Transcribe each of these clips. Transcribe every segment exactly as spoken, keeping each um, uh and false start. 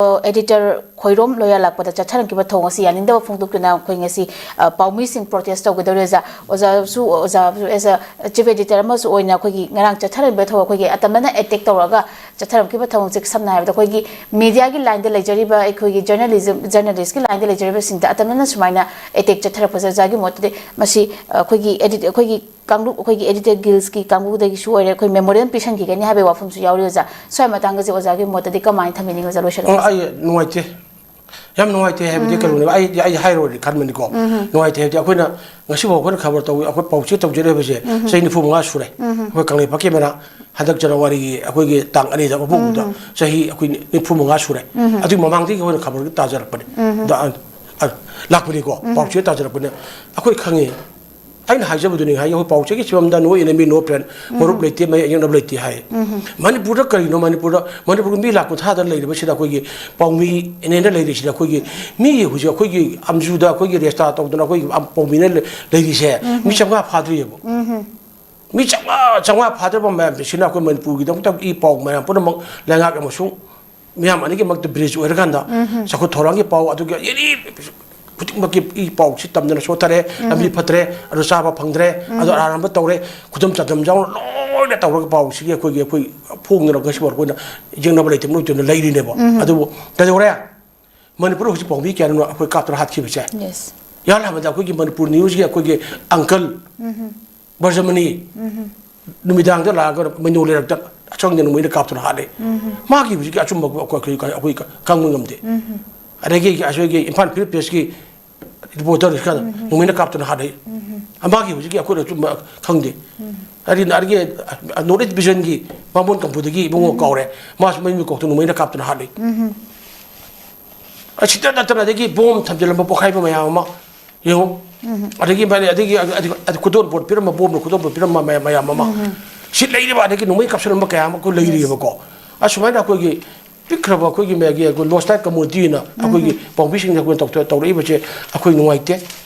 Editor Khoirom ꯂꯣꯌꯥ ꯂꯥꯛꯄꯗ ꯆꯠꯊꯔꯝꯈꯤꯕ ꯊꯧꯑꯣꯡ ꯑꯁꯤ ꯌꯥꯅꯤꯡꯗꯕ ꯐꯣꯡꯗꯣꯛꯇꯨꯅ ꯑꯩꯈꯣꯏ ꯉꯁꯤ, ꯑ, ꯄꯥꯎꯃꯤꯁꯤꯡ ꯄ꯭ꯔꯣꯇꯦꯁ ꯇꯧꯒꯗꯧꯔꯤ ꯑꯣꯖꯥ꯫ ꯑꯣꯖꯥꯁꯨ, ꯑꯣꯖꯥꯁꯨ as a chief editor ꯑꯃꯁꯨ ꯑꯣꯏꯅ ꯑꯩꯈꯣꯏꯒꯤ ꯉꯔꯥꯡ ꯆꯠꯊꯔꯝꯕ ꯊꯧꯑꯣꯡ, ꯑꯩꯈꯣꯏꯒꯤ ꯑꯇꯝꯅꯅ ꯑꯦꯇꯦꯛ ꯇꯧꯔꯒ ꯆꯠꯊꯔꯝꯈꯤꯕ ꯊꯧꯑꯣꯡꯁꯦ ꯁꯝꯅ ꯍꯥꯏꯔꯕꯗ ꯑꯩꯈꯣꯏꯒꯤ ꯃꯤꯗꯤꯌꯥꯒꯤ ꯂꯥꯏꯟꯗ ꯂꯩꯖꯔꯤꯕ, ꯑꯩꯈꯣꯏꯒꯤ ꯖꯔꯅꯦꯂꯤꯖꯝ, ꯖꯔꯅꯦꯂꯤꯁꯀꯤ ꯂꯥꯏꯟꯗ ꯂꯩꯖꯔꯤꯕꯁꯤꯡꯗ ꯑꯇꯝꯅꯅ ꯁꯨꯃꯥꯏꯅ ꯑꯦꯇꯦꯛ ꯆꯠꯊꯔꯛꯄꯁꯦ ꯑꯣꯖꯥꯒꯤ ꯃꯣꯠꯇꯗꯤ ꯃꯁꯤ, ꯑ, ꯑꯩꯈꯣꯏꯒꯤ edit-, ꯑꯩꯈꯣꯏꯒꯤ ꯀꯥꯡꯂꯨꯞ, ꯑꯩꯈꯣꯏꯒꯤ editor guilds ꯀꯤ ꯀꯥꯡꯕꯨꯗꯒꯤꯁꯨ ꯑꯣꯏꯔꯦ, ꯑꯩꯈꯣꯏ memorial ꯄꯤꯁꯟꯈꯤꯒꯅꯤ ꯍꯥꯏꯕꯒꯤ ꯋꯥꯐꯝꯁꯨ ꯌꯥꯎꯔꯤ ꯑꯣꯖꯥ꯫ ꯁ꯭ꯋꯥꯏ ꯃꯇꯥꯡꯒꯁꯦ ꯑꯣꯖꯥꯒꯤ ꯃꯣꯠꯇꯗꯤ ꯀꯃꯥꯏꯅ ꯊꯝꯕꯤꯅꯤꯡꯉꯤ ꯑꯣꯖꯥ, ꯑ, ꯂꯣꯏꯁꯤꯜꯂꯛꯄꯁꯦ? ꯑꯩ ꯅꯨꯡꯉꯥꯏꯇꯦ꯫ ꯌꯥꯝ ꯅꯨꯡꯉꯥꯏꯇꯦ ꯍꯥꯏꯕꯗꯤ ꯎꯝ꯫ ꯀꯩꯅꯣꯅꯦꯕ, ꯑꯩ, ꯑꯩ ꯍꯥꯏꯔꯣꯏꯅ ꯈꯟꯕꯅꯤꯀꯣ꯫ ꯎꯝ꯫ ꯅꯨꯡꯉꯥꯏꯇꯦ ꯍꯥꯏꯕꯗꯤ ꯑꯩꯈꯣꯏꯅ ꯉꯁꯤꯐꯥꯎ ꯑꯩꯈꯣꯏꯅ ꯈꯕꯔ ꯇꯧ-, ꯑꯩꯈꯣꯏ ꯄꯥꯎ ꯆꯦ ꯇꯧꯖꯔꯛꯏꯕꯁꯦ ꯎꯝ꯫ ꯆꯍꯤ ꯅꯤꯐꯨ ꯃꯉꯥ ꯁꯨꯔꯦ꯫ ꯎꯝ꯫ ꯑꯩꯈꯣꯏ ꯀꯪꯂꯩꯄꯥꯛꯀꯤ ꯃꯦꯔꯥ ꯍꯟꯗꯛ ꯖꯅꯋꯥꯔꯤꯒꯤ ꯑꯩꯈꯣꯏꯒꯤ ꯇꯥꯡ ꯑꯅꯤꯗ ꯃꯄꯣꯛꯄꯗ ꯎꯝ꯫ ꯆꯍꯤ ꯑꯩꯈꯣꯏ ꯅꯤꯐꯨ ꯃꯉꯥ ꯁꯨꯔꯦ꯫ ꯎꯝ꯫ ꯑꯗꯨꯒꯤ ꯃꯃꯥꯡꯗꯒꯤ ꯑꯩꯈꯣꯏꯅ ꯈꯕꯔ ꯇꯥꯖꯔꯛꯄꯅꯦ꯫ ꯎꯝ꯫ ꯗ-, ꯑ, ꯑ, ꯂꯥꯛꯄꯅꯤꯀꯣ, ꯎꯝ꯫ ꯄꯥꯎ ꯆꯦ ꯇꯥꯖꯔꯛꯄꯅꯦ꯫ ꯑꯩꯈꯣꯏ ꯈꯪꯉꯤ꯫ ꯑꯩꯅ ꯍꯥꯏꯖꯕꯗꯨꯅꯤ, ꯍꯥꯏ, ꯑꯩꯈꯣꯏ ꯄꯥꯎ ꯆꯦꯒꯤ ꯐꯤꯕꯝꯗ "No enemy, no friend", ꯃꯔꯨꯞ ꯎꯝ꯫ ꯂꯩꯇꯦ, ꯃꯌꯦꯛ ꯌꯦꯛꯅꯕ ꯂꯩꯇꯦ ꯍꯥꯏ꯫ ꯎꯝ꯫ ꯃꯅꯤꯄꯨꯔꯗ ꯀꯔꯤꯅꯣ, ꯃꯅꯤꯄꯨꯔꯗ, ꯃꯅꯤꯄꯨꯔꯒꯤ ꯃꯤ ꯂꯥꯈ ꯀꯨꯟꯊ꯭ꯔꯥꯗ ꯂꯩꯔꯤꯕꯁꯤꯗ ꯑꯩꯈꯣꯏꯒꯤ ꯄꯥꯎꯃꯤꯅꯦꯅ ꯂꯩꯔꯤꯁꯤꯗ ꯑꯩꯈꯣꯏꯒꯤ ꯃꯤ ꯍꯧꯖꯤꯛ ꯑꯩꯈꯣꯏꯒꯤ ꯑꯝꯖꯨꯗ ꯑꯩꯈꯣꯏꯒꯤ ꯔꯦꯁꯇꯥ ꯇꯧꯗꯅ ꯑꯩꯈꯣꯏꯒꯤ ꯑꯝ-, ꯄꯥꯎꯃꯤꯅ ꯂꯩ-, ꯂꯩꯔꯤꯁꯦ ꯎꯝ꯫ ꯃꯤ ꯆꯥꯝꯃꯉꯥ ꯐꯥꯗ꯭ꯔꯤꯑꯕ꯫ ꯎꯝ꯫ ꯃꯤ ꯆꯥꯝꯃꯉꯥ, ꯆꯥꯝꯃꯉꯥ ꯐꯥꯗ꯭ꯔꯕ ꯃꯌꯥꯝꯁꯤꯅ ꯑꯩꯈꯣꯏ ꯃꯅꯤꯄꯨꯔꯒꯤꯗꯃꯛꯇ ꯏ ꯄꯥꯎ ꯃꯌꯥꯝ ꯄꯨꯝꯅꯃꯛ ꯂꯩꯉꯥꯛ ꯑꯃꯁꯨꯡ ꯃꯤꯌꯥꯝ ꯑꯅꯤꯒꯤ ꯃꯔꯛꯇ bridge ꯑꯣꯏꯔꯀꯥꯟꯗ ꯎꯝ꯫ ꯆꯥꯎꯈꯠ ꯊꯧꯔꯥꯡꯒꯤ ꯄꯥꯎ ꯑꯗꯨꯒꯤ ꯑꯦꯅꯤ ꯈꯨꯗꯤꯡꯃꯛꯀꯤ ꯏ ꯄꯥꯎꯁꯤ ꯇꯝꯗꯅ ꯁꯣꯠꯊꯔꯦ, ꯎꯝ꯫ ꯂꯝꯕꯤ ꯐꯠꯇ꯭ꯔꯦ, ꯑꯗꯨ ꯆꯥꯕ ꯐꯪꯗ꯭ꯔꯦ, ꯎꯝ꯫ ꯑꯗꯨ ꯑꯔꯥꯟꯕ ꯇꯧꯔꯦ, ꯈꯨꯗꯝ ꯆꯥꯡꯗꯝ ꯌꯥꯎꯅ ꯂꯣꯏꯅ ꯇꯧꯔꯒ ꯄꯥꯎꯁꯤꯒꯤ ꯑꯩꯈꯣꯏꯒꯤ, ꯑꯩꯈꯣꯏ ꯐꯣꯡꯗꯅ ꯉꯁꯤꯐꯥꯎ ꯑꯩꯈꯣꯏꯅ ꯌꯦꯡꯅꯕ ꯂꯩꯇꯦ, ꯃꯔꯨꯞꯇꯨꯅ ꯂꯩꯔꯤꯅꯦꯕ꯫ ꯎꯝ꯫ ꯑꯗꯨꯕꯨ ꯀꯩꯗꯧꯔꯦ? ꯃꯅꯤꯄꯨꯔ ꯍꯧꯖꯤꯛ ꯄꯥꯎꯃꯤ ꯀꯌꯥꯅꯣ ꯑꯩꯈꯣꯏ ꯀꯥꯞꯇꯅ ꯍꯥꯠꯈꯤꯕꯁꯦ? Yes꯫ ꯌꯥꯝ ꯍꯥꯏꯕꯗ ꯑꯩꯈꯣꯏꯒꯤ ꯃꯅꯤꯄꯨꯔ ꯅ꯭ꯌꯨꯁꯀꯤ ꯑꯩꯈꯣꯏꯒꯤ uncle ꯎꯝ꯫ ꯕꯔꯖꯃꯅꯤ ꯎꯝ꯫ ꯅꯨꯃꯤꯗꯥꯡꯗ ꯂꯥꯛꯑꯒ ꯃꯩꯅꯣ ꯂꯩꯔꯛꯇ ꯑꯁꯪꯗ ꯅꯣꯡꯃꯩꯅ ꯀꯥꯞꯇꯨꯅ ꯍꯥꯠꯂꯦ꯫ ꯎꯝ꯫ ꯃꯥꯒꯤ ꯍꯧꯖꯤꯛꯀꯤ ꯑꯆꯨꯝꯕ ꯑꯩꯈꯣꯏ, ꯑꯩꯈꯣꯏ, ꯑꯩꯈꯣꯏ ꯈꯪꯕ ꯉꯝꯗꯦ꯫ ꯎꯝ꯫ ꯑꯗꯒꯤ ꯑꯩꯈꯣꯏꯒꯤ ꯏꯝꯐꯥꯜ ꯐꯤꯜ ꯄ꯭ꯔꯦꯁꯀꯤ ꯔꯤꯄꯣꯔꯇꯔ ꯈꯔ ꯎꯝ꯫ ꯅꯣꯡꯃꯩꯅ ꯀꯥꯞꯇꯨꯅ ꯍꯥꯠꯂꯦ꯫ ꯎꯝ꯫ ꯃꯥꯒꯤ ꯍꯧꯖꯤꯛꯀꯤ ꯑꯩꯈꯣꯏꯅ ꯑꯆꯨꯝꯕ ꯈꯪꯗꯦ꯫ ꯎꯝ꯫ ꯑꯗꯒꯤ, ꯑꯗꯒꯤ North East Vision ꯒꯤ ꯕꯥꯃꯣꯟ ꯀꯝꯄꯨꯗꯒꯤ ꯏꯕꯨꯡꯉꯣ ꯎꯝ꯫ ꯀꯥꯎꯔꯦ꯫ ꯃꯥꯁꯨ ꯃꯌꯨꯝꯒꯤ ꯀꯣꯛꯇ ꯅꯣꯡꯃꯩꯅ ꯀꯥꯞꯇꯨꯅ ꯍꯥꯠꯂꯦ꯫ ꯎꯝ꯫ ꯑꯁꯤꯗ ꯅꯠꯇꯅ ꯑꯗꯒꯤ ꯕꯣꯝ ꯊꯝꯖꯤꯜꯂꯝꯕ ꯄꯣꯈꯥꯏꯕ ꯃꯌꯥꯝ ꯑꯃ ꯌꯦꯡꯉꯨ꯫ ꯎꯝ꯫ ꯑꯗꯒꯤ ꯃꯥꯅꯦ, ꯑꯗꯒꯤ, ꯑꯗꯒꯤ, ꯑꯗꯒꯤ ꯈꯨꯗꯣꯜꯄꯣꯠ ꯄꯤꯔꯝꯕ, ꯕꯣꯝꯅ ꯈꯨꯗꯣꯜꯄꯣꯠ ꯄꯤꯔꯝꯕ ꯃꯌꯥꯝ, ꯃꯌꯥꯝ ꯑꯃ꯫ ꯎꯝ꯫ ꯁꯤ ꯂꯩꯔꯤꯕ, ꯑꯗꯒꯤ ꯅꯣꯡꯃꯩ ꯀꯥꯞꯁꯤꯜꯂꯝꯕ ꯀꯌꯥ ꯑꯃ ꯑꯩꯈꯣꯏ ꯂꯩꯔꯤꯑꯕꯀꯣ꯫ ꯑꯁꯨꯃꯥꯏꯅ ꯑꯩꯈꯣꯏꯒꯤ ꯄꯤꯛꯈ꯭ꯔꯕ ꯑꯩꯈꯣꯏꯒꯤ ꯃꯌꯥꯝꯒꯤ ꯑꯩꯈꯣꯏ Lost Light Community ꯅ ꯑꯩꯈꯣꯏꯒꯤ ꯎꯝ꯫ ꯄꯥꯎꯃꯤꯁꯤꯡꯅ ꯑꯩꯈꯣꯏ ꯇꯧꯊ-, ꯇꯧꯔꯛꯏꯕꯁꯦ ꯑꯩꯈꯣꯏ ꯅꯨꯡꯉꯥꯏꯇꯦ꯫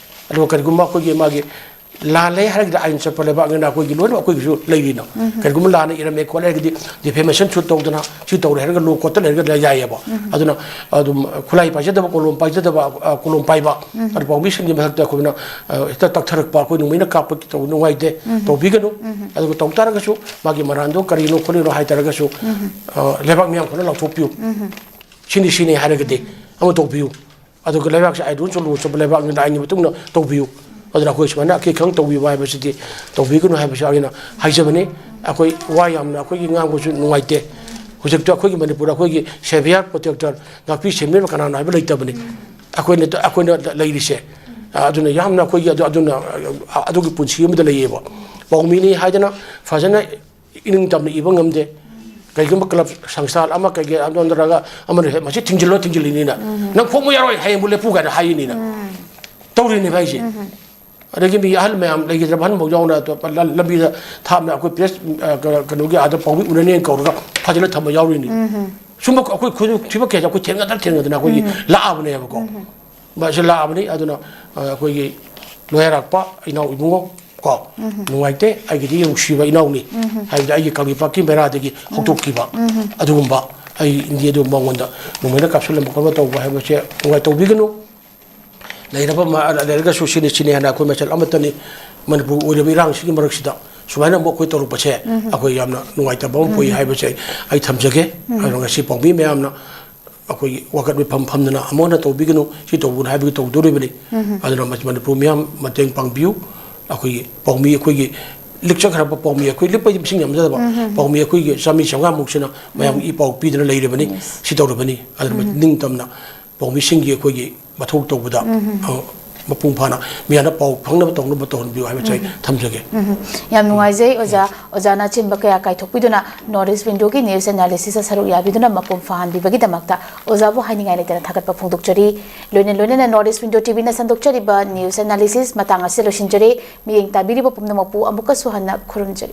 ꯑꯗꯨꯒ ꯀꯔꯤꯒꯨꯝꯕ ꯑꯩꯈꯣꯏꯒꯤ ꯃꯥꯒꯤ ꯂꯥꯜꯂꯦ ꯍꯥꯏꯔꯒꯗꯤ ꯑꯥꯏꯟ ꯆꯠꯄ ꯂꯩꯕꯥꯛꯅꯤꯅ ꯑꯩꯈꯣꯏꯒꯤ ꯂꯣꯏꯅ ꯑꯩꯈꯣꯏꯒꯤꯁꯨ ꯂꯩꯔꯤꯅꯣ꯫ ꯀꯔꯤꯒꯨꯝꯕ ꯂꯥꯟꯅ ꯏꯔꯝꯃꯦ ꯈꯣꯠꯂꯦ ꯍꯥꯏꯔꯒꯗꯤ ꯗꯤꯐꯦꯃꯦꯁꯟ ꯁꯨꯠ ꯇꯧꯗꯅ ꯁꯤ ꯇꯧꯔꯦ ꯍꯥꯏꯔꯒ ꯂꯣ ꯀꯣꯠꯇ ꯂꯩꯔꯒ ꯌꯥꯏꯑꯕ꯫ ꯑꯗꯨꯅ ꯑꯗꯨꯝ ꯈꯨꯠꯂꯥꯏ ꯄꯥꯏꯖꯗꯕ, ꯀꯣꯂꯣꯝ ꯄꯥꯏꯖꯗꯕ, ꯑ, ꯀꯣꯂꯣꯝ ꯄꯥꯏꯕ, ꯑꯗꯨ ꯄꯥꯎꯃꯤꯁꯤꯡꯒꯤ ꯃꯊꯛꯇ ꯑꯩꯈꯣꯏꯅ, ꯑ, ꯍꯦꯛꯇ ꯇꯛꯊꯔꯛꯄ, ꯑꯩꯈꯣꯏ ꯅꯣꯡꯃꯩꯅ ꯀꯥꯞꯄ ꯇꯧꯕ ꯅꯨꯡꯉꯥꯏꯇꯦ꯫ ꯇꯧꯕꯤꯒꯅꯨ꯫ ꯑꯗꯨꯒ ꯇꯧ ꯇꯥꯔꯒꯁꯨ ꯃꯥꯒꯤ ꯃꯔꯥꯟꯗꯣ ꯀꯔꯤꯅꯣ ꯈꯣꯠꯂꯤꯅꯣ ꯍꯥꯏ ꯇꯥꯔꯒꯁꯨ, ꯑ, ꯂꯩꯕꯥꯛ ꯃꯤꯌꯥꯝ ꯈꯔ ꯂꯥꯎꯊꯣꯛꯄꯤꯌꯨ꯫ ꯁꯤꯅꯤ ꯁꯤꯅꯤ ꯍꯥꯏꯔꯒꯗꯤ ꯑꯃ ꯇꯧꯕꯤꯌꯨ꯫ ꯑꯗꯨꯒ ꯂꯩꯕꯥꯛꯁꯦ ꯑꯥꯏꯟ ꯔꯨꯜꯁ ꯂꯣ ꯆꯠꯄ ꯂꯩꯕꯥꯛꯅꯤꯅ ꯑꯥꯏꯟꯒꯤ ꯃꯇꯨꯡ ꯏꯟꯅ ꯇꯧꯕꯤꯌꯨ꯫ ꯑꯗꯨꯅ ꯑꯩꯈꯣꯏ ꯁꯨꯃꯥꯏꯅ ꯑꯀꯤ ꯈꯪ ꯇꯧꯕꯤꯕ ꯍꯥꯏꯕꯁꯤꯗꯤ ꯇꯧꯕꯤꯒꯅꯨ ꯍꯥꯏꯕꯁꯤ ꯑꯩꯅ ꯍꯥꯏꯖꯕꯅꯤ꯫ ꯑꯩꯈꯣꯏ ꯋꯥ ꯌꯥꯝꯅ ꯑꯩꯈꯣꯏꯒꯤ ꯉꯥꯡꯕꯁꯨ ꯅꯨꯡꯉꯥꯏꯇꯦ꯫ ꯍꯧꯖꯤꯛꯇꯤ ꯑꯩꯈꯣꯏꯒꯤ ꯃꯅꯤꯄꯨꯔꯗ ꯑꯩꯈꯣꯏꯒꯤ ꯁꯦꯚꯤꯌꯔ ꯄ꯭ꯔꯣꯇꯦꯛꯇꯔ, ꯉꯥꯛꯄꯤ ꯁꯦꯟꯕꯤꯅꯕ ꯀꯅꯥꯅꯣ ꯍꯥꯏꯕ ꯂꯩꯇꯕꯅꯤ꯫ ꯑꯩꯈꯣꯏꯅ, ꯑꯩꯈꯣꯏꯅ ꯂꯩꯔꯤꯁꯦ꯫ ꯑꯗꯨꯅ ꯌꯥꯝꯅ ꯑꯩꯈꯣꯏꯒꯤ ꯑꯗꯨ-, ꯑꯗꯨꯅ ꯑꯗꯨꯒꯤ ꯄꯨꯟꯁꯤ ꯑꯃꯗ ꯂꯩꯌꯦꯕ꯫ ꯄꯥꯎꯃꯤꯅꯤ ꯍꯥꯏꯗꯅ ꯐꯖꯅ ꯏꯅꯤꯡ ꯇꯝꯅ ꯏꯕ ꯉꯝꯗꯦ꯫ ꯀꯩꯒꯨꯝꯕ ꯀ꯭ꯂꯕ ꯁꯪꯁꯊꯥꯟ ꯑꯃ ꯀꯩꯒꯤ ꯑꯗꯨ ꯅꯠꯇ꯭ꯔꯒ ꯑꯃꯅ ꯍꯦꯛ ꯃꯁꯤ ꯊꯤꯡꯖꯤꯜꯂꯣ, ꯊꯤꯡꯖꯤꯜꯂꯤꯅꯤꯅ, "ꯅꯪ ꯐꯣꯡꯕ ꯌꯥꯔꯣꯏ, ꯍꯌꯦꯡꯕꯨ ꯂꯦꯞꯄꯨ" ꯀꯥꯏꯅ ꯍꯥꯏꯌꯤꯅꯤꯅ꯫ ꯇꯧꯔꯤꯅꯦꯕ ꯑꯩꯁꯦ꯫ ꯑꯗꯒꯤ ꯃꯤ ꯑꯍꯜ ꯃꯌꯥꯝ ꯂꯩꯈꯤꯗ꯭ꯔꯕ ꯑꯍꯟꯐꯥꯎ ꯌꯥꯎꯅ ꯑꯗꯣ ꯂ-, ꯂꯝꯕꯤꯗ ꯊꯥꯞꯅ ꯑꯩꯈꯣꯏ ꯄ꯭ꯔꯦꯁ, ꯑ, ꯀ-, ꯀꯩꯅꯣꯒꯤ ꯑꯥꯗ ꯄꯥꯎꯃꯤ ꯎꯅꯅꯦꯅ ꯀꯧꯔꯒ ꯐꯥꯖꯤꯜꯂ ꯊꯝꯕ ꯌꯥꯎꯔꯤꯅꯤ꯫ ꯁꯨꯝꯕ ꯑꯩꯈꯣꯏ ꯈꯨꯗꯣꯡ ꯊꯤꯕ ꯀꯌꯥꯁꯦ ꯑꯩꯈꯣꯏ ꯊꯦꯡꯅꯗꯅ ꯊꯦꯡꯅꯗꯅ ꯑꯩꯈꯣꯏꯒꯤ ꯂꯥꯛꯑꯕꯅꯦꯕꯀꯣ꯫ ꯃꯁꯤ ꯂꯥꯛꯑꯕꯅꯤ꯫ ꯑꯗꯨꯅ, ꯑ, ꯑꯩꯈꯣꯏꯒꯤ ꯂꯣꯌꯔꯥꯛꯄ ꯏꯅꯥꯎ ꯏꯕꯨꯡꯉꯣ ꯀꯣ, ꯅꯨꯡꯉꯥꯏꯇꯦ, ꯑꯩꯒꯤꯗꯤ ꯅꯨꯡꯁꯤꯕ ꯏꯅꯥꯎꯅꯤ꯫ ꯍꯥꯏꯕꯗꯤ ꯑꯩꯒꯤ ꯀꯪꯂꯩꯄꯥꯛꯀꯤ ꯃꯩꯔꯥꯗꯒꯤ ꯍꯧꯗꯣꯛꯈꯤꯕ ꯑꯗꯨꯒꯨꯝꯕ ꯑꯩ ꯏꯟꯗꯤꯌꯥꯗꯨ ꯃꯉꯣꯟꯗ ꯅꯣꯡꯃꯩꯅ ꯀꯥꯞꯁꯤꯜꯂꯝꯕ ꯈꯣꯠꯄ ꯇꯧꯕ ꯍꯥꯏꯕꯁꯦ ꯅꯨꯡꯉꯥꯏ ꯇꯧꯕꯤꯒꯅꯨ꯫ ꯂꯩꯔꯕ ꯃ-, ꯂꯩꯔꯒꯁꯨ ꯁꯤꯅꯤ ꯁꯤꯅꯤ ꯍꯥꯏꯅ ꯑꯩꯈꯣꯏ ꯃꯁꯦꯜ ꯑꯃꯠꯇꯅꯤ꯫ ꯃꯅꯤꯄꯨꯔ ꯑꯣꯏꯔꯤꯕ ꯏꯔꯥꯡꯁꯤꯒꯤ ꯃꯔꯛꯁꯤꯗ ꯁꯨꯃꯥꯏꯅ ꯑꯃꯨꯛ ꯑꯩꯈꯣꯏ ꯇꯧꯔꯛꯄꯁꯦ ꯑꯩꯈꯣꯏ ꯌꯥꯝꯅ ꯅꯨꯡꯉꯥꯏꯇꯕ ꯑꯃ ꯄꯣꯛꯏ ꯍꯥꯏꯕꯁꯦ ꯑꯩ, ꯑꯩ ꯊꯝꯖꯒꯦ꯫ ꯑꯗꯨꯅ ꯉꯁꯤ ꯄꯥꯎꯃꯤ ꯃꯌꯥꯝꯅ ꯑꯩꯈꯣꯏꯒꯤ ꯋꯥꯀꯠ ꯃꯤꯐꯝ ꯐꯝꯗꯅ ꯑꯃꯨꯛ ꯍꯟꯅ ꯇꯧꯕꯤꯒꯅꯨ, ꯁꯤ ꯇꯧꯕꯅꯨ ꯍꯥꯏꯕꯒꯤ ꯇꯧꯗꯣꯔꯤꯕꯅꯤ꯫ ꯑꯗꯨꯅ ꯃꯁꯤ ꯃꯅꯤꯄꯨꯔ ꯃꯤꯌꯥꯝ ꯃꯇꯦꯡ ꯄꯥꯡꯕꯤꯌꯨ꯫ ꯑꯩꯈꯣꯏꯒꯤ ꯄꯥꯎꯃꯤ, ꯑꯩꯈꯣꯏꯒꯤ ꯂꯤꯛꯆꯈ꯭ꯔꯕ ꯄꯥꯎꯃꯤ, ꯑꯩꯈꯣꯏ ꯂꯤꯛꯄꯗꯤ ꯃꯁꯤꯡ ꯌꯥꯝꯖꯗꯕ ꯄꯥꯎꯃꯤ ꯑꯩꯈꯣꯏꯒꯤ ꯆꯥꯝꯃꯔꯤ ꯆꯥꯝꯃꯉꯥꯃꯨꯛꯁꯤꯅ ꯃꯌꯥꯝꯒꯤ ꯏ ꯄꯥꯎ ꯄꯤꯗꯨꯅ ꯂꯩꯔꯕꯅꯤ꯫ ꯁꯤ ꯇꯧꯔꯕꯅꯤ꯫ ꯑꯗꯨꯅ ꯅꯤꯡꯇꯝꯅ ꯄꯥꯎꯃꯤꯁꯤꯡꯒꯤ ꯑꯩꯈꯣꯏꯒꯤ ꯃꯊꯧ ꯇꯧꯕꯗ, ꯑ, ꯃꯄꯨꯡ ꯐꯥꯅ ꯃꯤꯌꯥꯝꯅ ꯄꯥꯎ ꯐꯪꯅꯕ ꯇꯧꯅꯕ ꯇꯧꯍꯟꯕꯤꯌꯨ ꯍꯥꯏꯕꯁꯦ ꯑꯩ ꯊꯝꯖꯒꯦ꯫ ꯌꯥꯝ ꯅꯨꯡꯉꯥꯏꯖꯩ ꯑꯣꯖꯥ, ꯑꯣꯖꯥꯅ ꯑꯆꯤꯟꯕ ꯀꯌꯥ ꯀꯥꯏꯊꯣꯛꯄꯤꯗꯨꯅ North East Window ꯒꯤ news analysis ꯁꯔꯨꯛ ꯌꯥꯕꯤꯗꯨꯅ ꯃꯄꯨꯡ ꯐꯥꯍꯟꯕꯤꯕꯒꯤꯗꯃꯛꯇ ꯑꯣꯖꯥꯕꯨ ꯍꯥꯏꯅꯤꯡꯉꯥꯏ ꯂꯩꯇꯅ ꯊꯥꯒꯠꯄ ꯐꯣꯡꯗꯣꯛꯆꯔꯤ꯫ ꯂꯣꯏꯅ ꯂꯣꯏꯅꯅ North East Window T V ꯅ ꯁꯟꯗꯣꯛꯆꯔꯤꯕ news analysis ꯃꯇꯥꯡ ꯑꯁꯤꯗ ꯂꯣꯏꯁꯤꯟꯖꯔꯦ꯫ ꯃꯤꯠꯌꯦꯡ ꯇꯥꯕꯤꯔꯤꯕ ꯄꯨꯝꯅꯃꯛꯄꯨ ꯑꯃꯨꯛꯀꯁꯨ ꯍꯟꯅ ꯈꯨꯔꯨꯝꯖꯔꯤ꯫